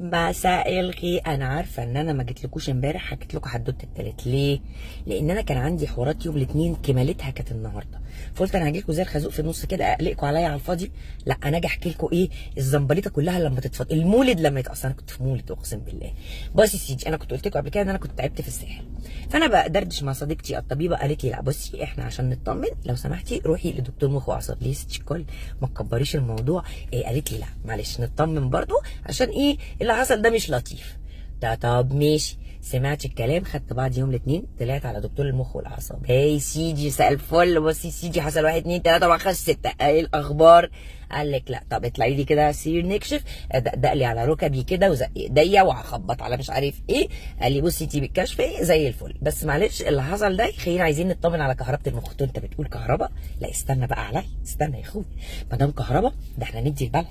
مساء الخير. انا عارفه ان انا ما جيتلكوش امبارح، حكيت لكم حدوتة التلات. ليه؟ لان انا كان عندي حوارات يوم الاثنين كمالتها كانت النهارده، فقلت انا هاجي لكم زي الخازوق في النص كده اقلقكم عليا على الفاضي. لا انا اجي احكي لكم ايه الزنبليطه كلها لما تتفض، المولد لما يتقص. انا كنت في مولد اقسم بالله. بصي يا سيدي، انا كنت قلت لكم قبل كده ان انا كنت تعبت في الساحل، فانا بدردش مع صديقتي الطبيبة قالت لي لا بصي احنا عشان نطمن لو سمحتي روحي لدكتور مخ واعصاب. ليه ستي الكل ما تكبريش الموضوع؟ إيه قالت لي لا معلش نطمن برضو عشان ايه اللي حصل ده مش لطيف. ده طب ماشي، سمعت الكلام، خدت بعض يوم الاثنين طلعت على دكتور المخ والاعصاب. هاي سيدي مساء الفل، بصي سيدي حصل 1 2 3 4 5 6، ايه الاخبار؟ قال لك لا طب اطلعي لي كده سرير نكشف. دقدق لي على ركبي كده وزق ايديا وهخبط على مش عارف ايه. قال لي بصي انت بالكشف ايه زي الفل، بس معلش اللي حصل ده خلينا عايزين نطمن على كهربه المخ. قلت له انت بتقول كهرباء؟ لا استنى بقى عليا، استنى يا اخويا، ما دام كهرباء ده احنا ندي البلد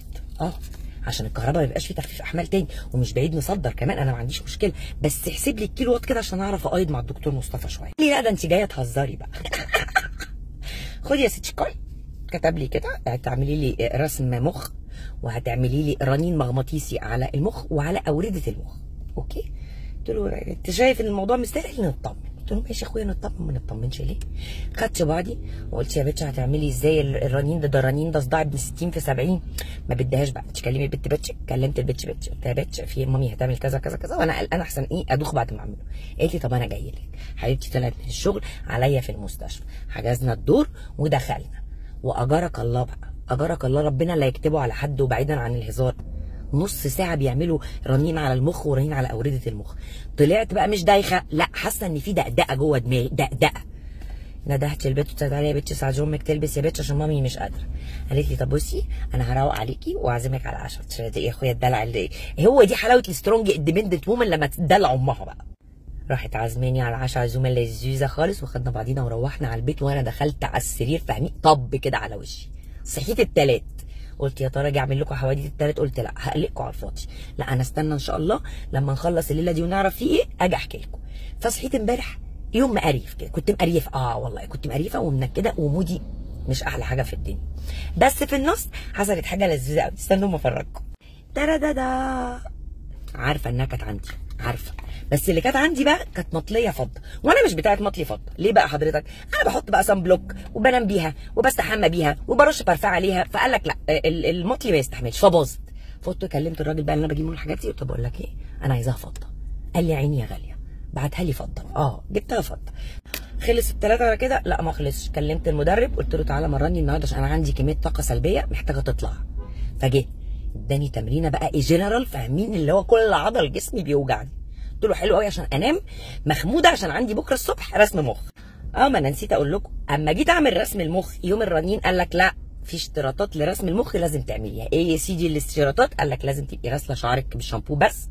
عشان الكهرباء ما يبقاش في تخفيف احمال تاني، ومش بعيد نصدر كمان، انا ما عنديش مشكلة، بس احسب لي الكيلو وات كده عشان اعرف اقايض مع الدكتور مصطفى شوية. ليه لا ده انت جاية تهزري بقى. خدي يا ستي الكل، كتب لي كده هتعملي لي رسم مخ وهتعملي لي رنين مغناطيسي على المخ وعلى اورده المخ. okay؟ قلت له انت شايف ان الموضوع مستاهل نطمن؟ قلت له ماشي يا اخويا نطمن، ما نطمنش ليه؟ خدت بعضي وقلت يا bitch هتعملي ازاي الرنين ده؟ ده الرنين ده صداع ابن 60 في 70، ما بديهاش بقى. تكلمي البت bitch، كلمت ال bitch bitch، قلت لها bitch في مامي هتعمل كذا كذا كذا، وانا قلقانة احسن ايه ادوخ بعد ما اعمله. قالت لي طب انا جاية لك. حبيبتي طلعت من الشغل عليا في المستشفى، حجزنا الدور ودخلنا، واجرك الله بقى، اجرك الله ربنا لا يكتبه على حد. وبعيدا عن الهزار، نص ساعة بيعملوا رنين على المخ ورنين على اورده المخ. طلعت بقى مش دايخه، لا حاسه ان في دقدقه جوه دماغي، دقدقه. ندهت البت وقلت لها يا بت ساعد امك تلبس يا بت عشان مامي مش قادرة. قالت لي طب بصي انا هروق عليكي واعزمك على العشاء. قلت لها يا اخويا الدلع اللي هو دي حلاوة ال strong independent woman لما تدلع امها بقى. راحت عزماني على العشاء عزومة لذيذة خالص، وخدنا بعضينا وروحنا على البيت، وانا دخلت على السرير فاهمين طب كده على وشي. صحيت التلات قلت يا ترى اجي اعمل لكم حواديت التلات؟ قلت لا هقلقكم على الفاضي، لا انا استنى ان شاء الله لما نخلص الليلة دي ونعرف فيه ايه اجي احكي لكم. فصحيت امبارح يوم مقريف كده، كنت مقريفه والله كنت مقريفه ومنكده ومودي مش احلى حاجة في الدنيا. بس في النص حصلت حاجة لذيذة قوي، استنوا ما افرجكم. ترى عارفه انها كانت عندي، عارفه، بس اللي كانت عندي بقى كانت مطليه فضة، وانا مش بتاعه مطلي فضة. ليه بقى حضرتك؟ انا بحط بقى sun block وبنام بيها وبستحمى بيها وبرش بارفان عليها، فقال لك لا المطلي ما يستحملش، فباظت. فقلت كلمت الراجل بقى اللي انا بجيب منه الحاجات دي، قلت بقول لك ايه انا عايزاها فضة. قال لي عيني يا غالية، بعتها لي فضة. جبتها فضة. خلص الثلاثة على كده؟ لا ما خلصش. كلمت المدرب قلت له تعالى مرني النهارده عشان انا عندي كمية طاقة سلبية محتاجه تطلع. فجه اداني تمرينه بقى ايه جنرال، فاهمين اللي هو كل عضل جسمي بيوجعني. قلت له حلو قوي عشان انام مخموده عشان عندي بكره الصبح رسم مخ. ما انا نسيت اقول لكم، اما جيت اعمل رسم المخ يوم الرنين قال لك لا في اشتراطات لرسم المخ لازم تعمليها. ايه يا سيدي الاشتراطات؟ قال لك لازم تبقي غاسله شعرك بالشامبو بس،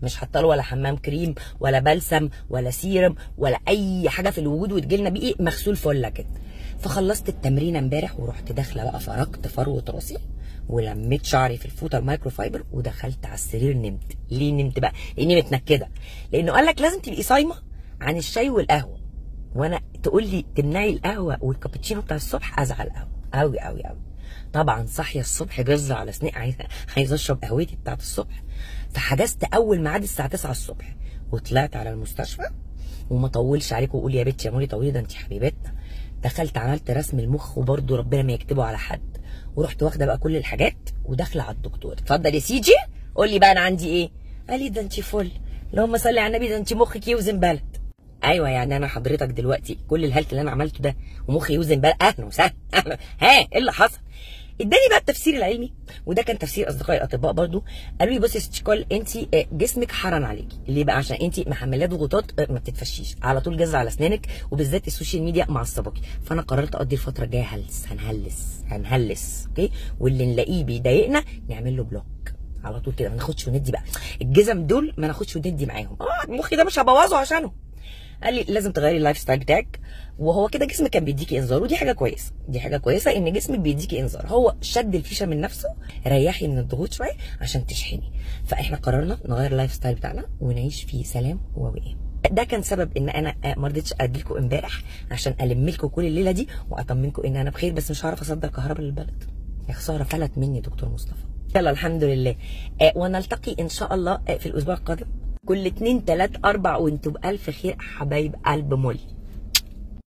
مش حاطه له ولا حمام كريم ولا بلسم ولا سيرم ولا اي حاجة في الوجود، وتجيلنا بيه مغسول فله كده. فخلصت التمرين امبارح ورحت داخله بقى فركت فروه راسي ولميت شعري في الفوطه المايكرو فايبر ودخلت على السرير نمت. ليه نمت بقى؟ لاني متنكده، لانه قال لك لازم تبقي صايمه عن الشاي والقهوة، وانا تقول لي تمنعي القهوة والكابتشينو بتاع الصبح ازعل قوي قوي قوي قوي. طبعا صاحية الصبح جزه على سنين، عايزه اشرب قهوتي بتاعت الصبح. فحجزت اول ميعاد الساعة 9 الصبح وطلعت على المستشفى. وما طولش عليكم واقول يا بنتي يا مولي طويلة ده انت حبيبتنا. دخلت عملت رسم المخ وبرده ربنا ما يكتبه على حد، ورحت واخده بقى كل الحاجات وداخله على الدكتور. اتفضل يا سيدي قول لي بقى انا عندي ايه؟ قال لي ده انت فل، اللهم صل على النبي، ده انت مخك يوزن بلد. ايوه يعني انا حضرتك دلوقتي كل الهلك اللي انا عملته ده ومخي يوزن بلد؟ اهلا وسهلا، ها ايه اللي حصل؟ اداني بقى التفسير العلمي، وده كان تفسير اصدقائي الاطباء برضو. قالوا لي بصي يا ست كل انت جسمك حرن عليكي. ليه بقى؟ عشان انت محملاه ضغوطات ما بتتفشيش على طول، جزع على اسنانك، وبالذات ال social media معصباكي. فانا قررت اقضي الفترة الجاية هلس، هنهلس هنهلس، okay، واللي نلاقيه بيضايقنا نعمل له block على طول كده، ما ناخدش وندي بقى الجزم دول، ما ناخدش وندي معاهم. مخي ده مش هبوظه عشانه. قال لي لازم تغيري ال lifestyle بتاعك، وهو كده جسمك كان بيديكي انذار، ودي حاجة كويسة، دي حاجة كويسة ان جسمك بيديكي انذار. هو شد الفيشه من نفسه، ريحي من الضغوط شوية عشان تشحني. فاحنا قررنا نغير ال lifestyle بتاعنا ونعيش في سلام ووئام. ده كان سبب ان انا ما رضيتش اجيلكم امبارح عشان الم لكم كل الليلة دي واطمنكم ان انا بخير، بس مش هعرف اصدر كهرباء للبلد. يا خسارة فلت مني دكتور مصطفى. يلا الحمد لله. ونلتقي ان شاء الله في الاسبوع القادم، كل 2 3 4، وانتم بالف خير حبايب قلب مولي.